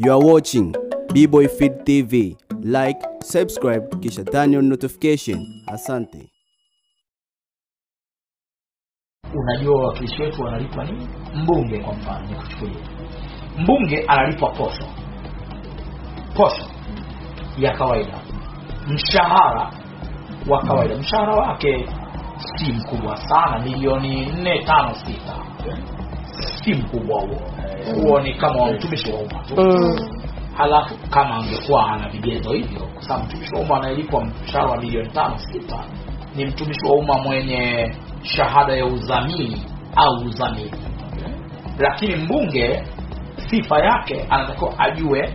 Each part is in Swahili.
You are watching B-Boy Feed TV. Like, subscribe, kisha turn on notification. Asante. Unajua wawakilishi wetu wanalipwa nini? Mbunge kwa mfano, nikuchukulie. Mbunge analipwa posho. Posho ya kawaida. Mshahara wa kawaida. Mshahara wake si mkubwa sana, milioni 4, 5, 6. Si mkubwa huo. Huo ni kama mtumishi wa umma tu. Halafu kama angekuwa ana vigezo hivyo, kwa sababu mtumishi wa umma analipwa mshahara wa milioni 5, 6, ni mtumishi wa umma mwenye shahada ya uzamili au uzamili. Lakini mbunge sifa yake anatakiwa ajue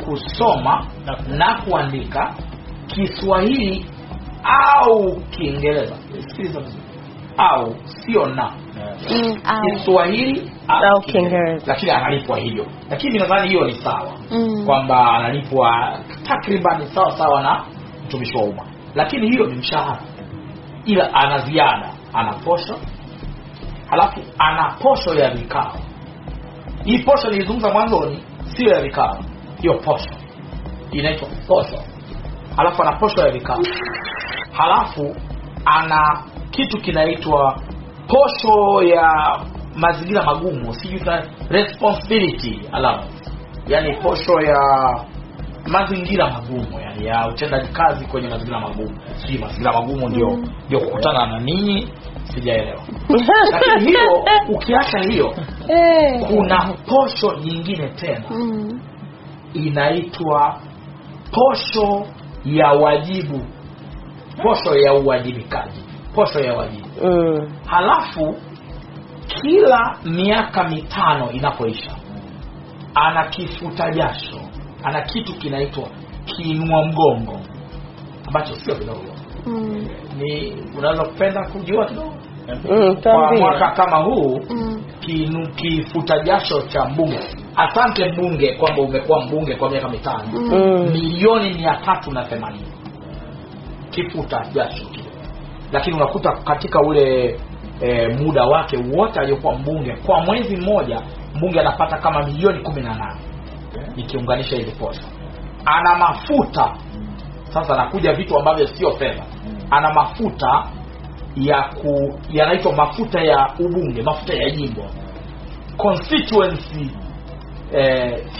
kusoma na kuandika Kiswahili au Kiingereza. Sikiliza vizuri. Au sio na. Kiswahili au Kiingereza. Lakini analipwa hivyo. Lakini nadhani hiyo ni sawa. Kwamba analipwa takriban sawa sawa na mtumishi wa umma. Lakini hiyo ni mshahara. Ila ana ziada, ana posho. Halafu ana posho ya vikao. Hii posho nilizungumza mwanzoni sio ya vikao. Hiyo posho inaitwa posho. Halafu ana posho ya vikao. Halafu ana kitu kinaitwa posho ya mazingira magumu, sijui responsibility allowance. Yani posho ya mazingira magumu, yani ya utendaji kazi kwenye mazingira magumu. Sijui mazingira magumu ndio kukutana na ninyi, sijaelewa. Lakini hiyo ukiacha hiyo, kuna posho nyingine tena. Inaitwa posho ya wajibu, posho ya uwajibikaji, posho ya wajibu. Halafu kila miaka 5 inapoisha ana kifuta jasho, ana kitu kinaitwa kiinua mgongo ambacho sio kidogo. Ni unaweza kupenda kujua kidogo? Kwa mwaka kama huu kifuta jasho cha mbunge, asante mbunge kwamba umekuwa mbunge kwa miaka 5, milioni 380 kifuta jasho kile. Lakini unakuta katika ule muda wake wote aliyokuwa mbunge, kwa mwezi mmoja mbunge anapata kama milioni 18 nikiunganisha hizo posho. Ana mafuta. Sasa anakuja vitu ambavyo sio fedha. Ana mafuta ya yanaitwa mafuta ya ubunge, mafuta ya jimbo, constituency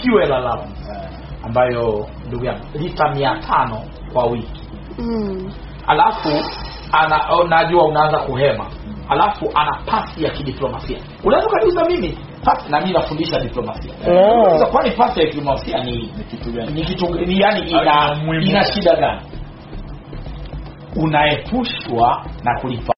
fuel allowance, ambayo ndugu yangu lita 500 kwa wiki. Alafu ana unajua unaanza kuhema. Alafu ana pasi ya kidiplomasia. Unaweza kuuliza mimi pasi, na mimi nafundisha diplomasia. Sasa kwani pasi ya kidiplomasia ni kitu gani? Ni kitu yani ina shida gani? Unaepushwa na kulipa